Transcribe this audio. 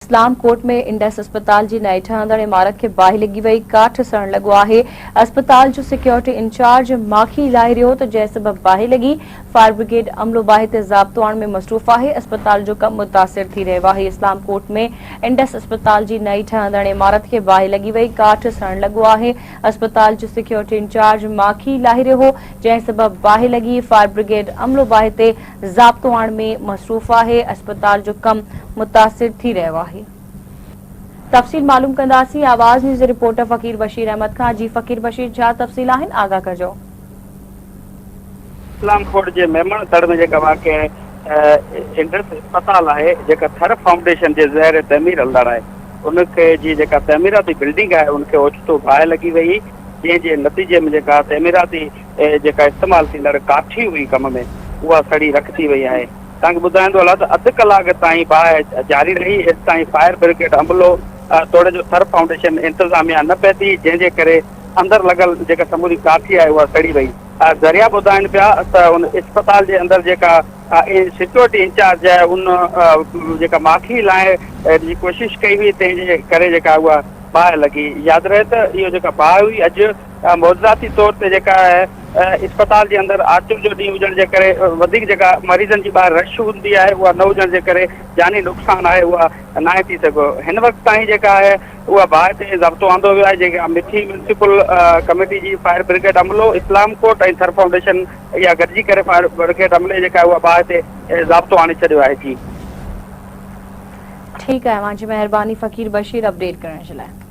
اسلام ڪوٽ ۾ انڊس اسپتال جي نئين ٺهندڙ عمارت کي باهه لڳي وئي، ڪاٺ سڙڻ لڳو آهي، اسپتال جو سيڪيورٽي انچارج ماکي لاهي رهيو ته جنهن سبب باهه لڳي، فائر برگيڊ عملو باهه تي ضابطو آڻڻ ۾ مصروف آهي، اسپتال جو ڪم متاثر ٿي رهيو آهي، اسلام ڪوٽ ۾ انڊس اسپتال جي نئين ٺهندڙ عمارت کي باهه لڳي وئي، ڪاٺ سڙڻ لڳو آهي، اسپتال جو سيڪيورٽي انچارج ماکي لاهي رهيو هو، جنهن سبب باهه لڳي، فائر برگيڊ عملو باهه تي ضابطو آڻڻ ۾ مصروف آهي، اسپتال جو ڪم متاثر ٿي رهيو آهي. تفصيل معلوم ڪنداسين آواز نيوز جي رپورٽر فقير بشير احمد کان جي فقير بشير ڇا تفصيل آهن آگاهه ڪجو. اسلام ڪوٽ جي ميمڻ تڙ ۾ جيڪا واقع انڊس اسپتال آهي جيڪا ٿر فائونڊيشن جي زير تعمير هلندڙ آهي ان کي جي جيڪا تعميراتي بلڊنگ آهي ان کي اوچتو باهه لڳي وئي جنهن جي نتيجي ۾ جيڪا تعميراتي جيڪا استعمال ٿيندڙ ڪاٺي هئي ڪم ۾ اها سڙي رک ٿي وئي آهي. توهان کي ٻڌائيندو هلان ته اڌ ڪلاڪ تائين باهه جاري رهي ايستائين فائر برگيڊ عملو توڙي جو ٿر فائونڊيشن انتظاميا نه پهتي جنهن جي ڪري اندر لڳل جيڪا سموري ڪاٺي آهي اها سڙي وئي. ذريعا ٻڌائين پيا ته ان اسپتال جي اندر جيڪا سيڪيورٽي انچارج آهي ان جيڪا ماکي لاهڻ جي ڪوشش ڪئي هئي تنهن جي ڪري جيڪا اها باهه لڳي. ياد رهي ته اهو جيڪا باهه هئي اڄ معجزاتي طور تي جيڪا اسپتال جي اندر آچر جو ڏينهن هجڻ جي ڪري وڌيڪ جيڪا مريضن جي ٻاهر رش هوندي آهي اها نه هجڻ جي ڪري جاني نقصان آهي اها ناهي ٿي سگهيو هن وقت تائين جيڪا آهي اها باهه تي ضابطو آندو ويو آهي جيڪا مٺي ميونسپل ڪميٽي جي فائر برگيڊ عملو اسلام ڪوٽ ۽ ٿر فائونڊيشن اها گڏجي ڪري فائر برگيڊ عملي جيڪا اها باهه تي ضابطو آڻي ڇڏيو آهي جي. ٺيڪ آهي اوهان جي مهرباني فقير بشير اپڊيٽ ڪرڻ جي لاء.